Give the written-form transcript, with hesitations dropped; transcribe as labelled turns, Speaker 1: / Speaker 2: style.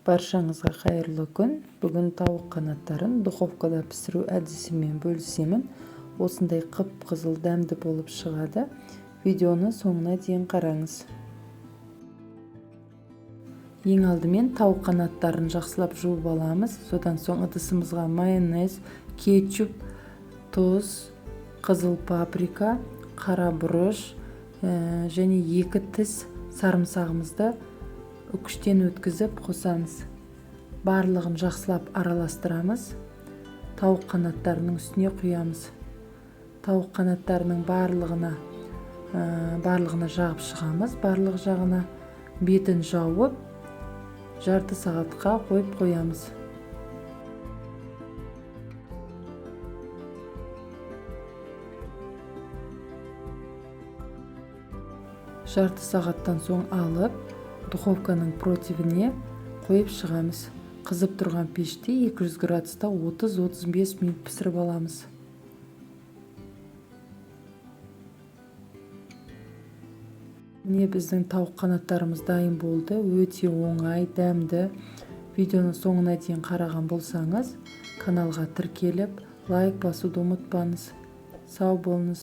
Speaker 1: Баршаңызға қайырлы күн. Бүгін тауық қанаттарын духовкада пісіру әдісімен бөлісемін. Осындай қып-қызыл дәмді болып шығады. Видеоны соңына дейін қараңыз. Ең алдымен тауық қанаттарын жақсылап жуып аламыз. Содан соң ыдысымызға майонез, кетчуп, тұз, қызыл паприка, қара бұрыш және 2 тіс сарымсағымызды үкіштен өткізіп қосамыз. Барлығын жақсылап араластырамыз. Тауық қанаттарының үстіне құямыз. Тауық қанаттарының барлығына жағып шығамыз. Барлық жағына бетін жауып, жарты сағатқа қойып қоямыз. Жарты сағаттан соң алып, духовканың противіне қойып шығамыз. Қызып тұрған пеште 200 градуста 30-35 минут пісіріп аламыз. Міне біздің тауық қанаттарымыз дайын болды. Өте оңай, дәмді. Видеоның соңына дейін қараған болсаңыз, каналға тіркеліп, лайк басуды ұмытпаңыз. Сау болыңыз.